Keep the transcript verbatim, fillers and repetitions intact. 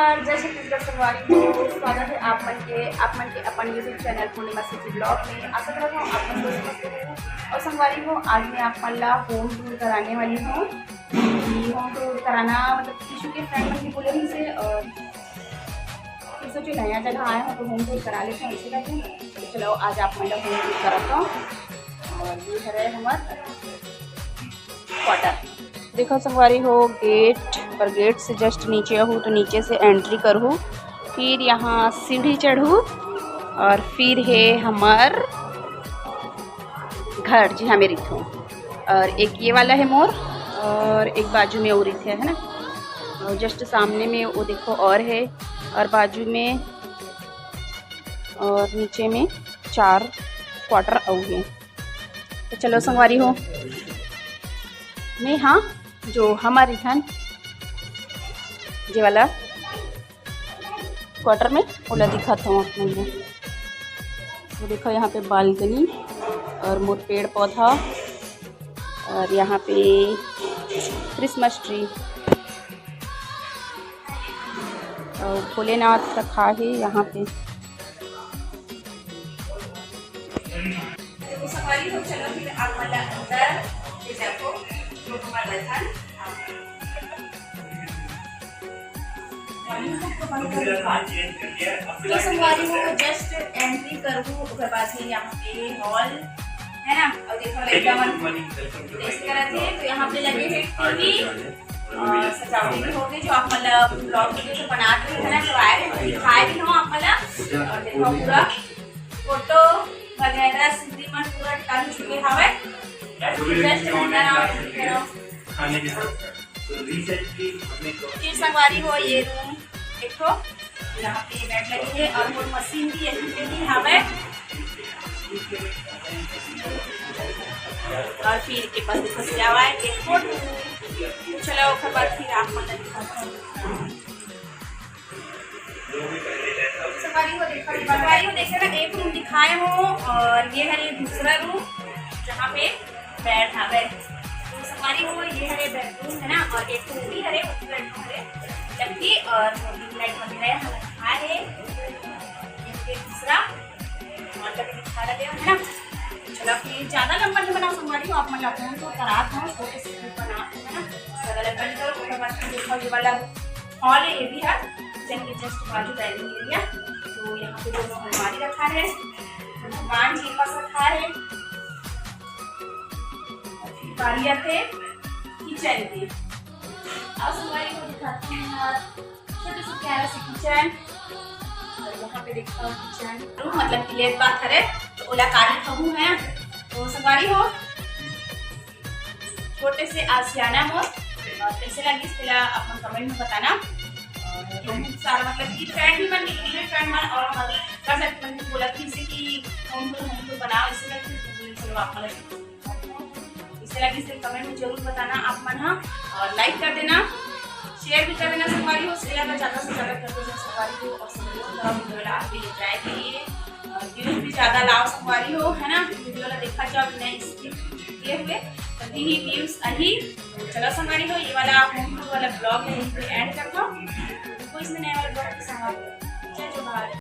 और जय छत्तीसगढ़ संगवारी हो, स्वागत है आप मन के, आप मन के अपन YouTube चैनल पूर्णिमा सिटी ब्लॉग में। आशा करत हूँ आप मन स्वस्थ हो। और संगवारी हो, आज मैं आप मन ला होम टूर कराने वाली हूँ। होम टूर कराना मतलब किसी के फ्रेंड मन भी बोले रहिसे, और फिर सोचे नया जगह आए हो तो होम टूर करा लेते हैं, इसी करके। तो चलो आज आप मन ला होम टूर कराता हूँ। और ये हरे हमार क्वार्टर। देखो संगवारी हो, गेट पर, गेट से जस्ट नीचे आहू तो नीचे से एंट्री करहू, फिर यहाँ सीढ़ी चढ़ू और फिर है हमार घर, जी हाँ, मेरी थो। और एक ये वाला है मोर, और एक बाजू में और एक है, है ना, और जस्ट सामने में वो देखो और है, और बाजू में और नीचे में चार क्वार्टर अउ है। तो चलो संगवारी हो, मैं हाँ जो हमारी थन जे वाला क्वार्टर में ओला दिखात हूँ आप मन ला। तो देखो यहाँ पे बालकनी और मोर पेड़ पौधा और यहाँ पे क्रिसमस ट्री और भोलेनाथ रखा है यहाँ पे। तो संगवारी हो, चलो फिर आप मन ला अंदर ले जाबो, जो हमार रथन। तो संगवारी हो, जस्ट एंट्री करबो, ओकर बाद ही यहाँ पे हॉल है ना, और देखो लड़का मन टेस्ट करत है, तो यहाँ पे लगे है टीवी और सजावटी भी हो गई, जो आप मतलब ब्लॉग वीडियो से बना के है ना, जो आए हैं, दिखाए भी हो आप मतलब। और देखो पूरा फोटो वगैरह सिद्धि मन पूरा टन चुके हवे। जस्ट खाने के साथ। फिर संगवारी हो, ये रूम देखो, यहाँ पे बेड लगे है और मोर मशीन भी यहीं पे ही हवे। और फिर के पास देखो सजावा है, एक फोटो। तो चलो, ओकर बाद फिर आप मन ला दिखाता हूँ। संगवारी हो देखो, संगवारी हो देखो ना, एक रूम दिखाए हो और ये है ये दूसरा रूम जहाँ पे बेड हवे। तो संगवारी हो, ये हरे बेडरूम है ना, और एक रूम भी हरे, वो भी बेडरूम हरे, जबकि और लाइट वगैरह यहाँ रखा है। ये दूसरा और कभी दिखा रहे हो, है ना। चलो, फिर ज़्यादा लंबा नहीं बनाओ संगवारी हो, आप मन ला तो करात हो, छोटे से बना, है ना। ज़्यादा लंबा नहीं करो, ओकर बाद फिर देखो ये वाला हॉल है, ये भी है किचन के जस्ट बाजू डाइनिंग एरिया। तो यहाँ पे दोनों अलमारी रखा है, भगवान जी पास रखा है, बारी आते किचन की। अब संगवारी को दिखाती हूँ यार, छोटे से प्यारा से किचन। और यहाँ पे देखता हूँ किचन रूम, मतलब कि लेट बाथ हरे, तो ओला काली कहूँ है। तो संगवारी हो, छोटे से आशियाना मोर, और कैसे लगिस तेला अपन कमेंट में बताना। और बहुत सारा मतलब कि फ्रेंड भी मन, फ्रेंड मन और हमारे कर सकते मन बोला कि जैसे कि हम तो, हम तो बनाओ, इसे करके चलो आप मतलब इसे लगिस तेला कमेंट में जरूर बताना आप मन हा, और लाइक कर देना, शेयर भी कर देना संगवारी हो, शेयर में ज़्यादा से ज़्यादा कर देना संगवारी हो, और संगवारी हो वीडियो ला आगे ले जाए के लिए व्यूज भी ज़्यादा लाओ संगवारी हो, है ना। वीडियो ला देखा जाओ बिना स्किप किए हुए, तभी ही व्यूज आही। चलो संगवारी हो, ये वाला आप होम टूर वाला ब्लॉग यहीं पे एंड करता हूँ। तो इसमें नए वाले ब्लॉग के साथ जय जोहार।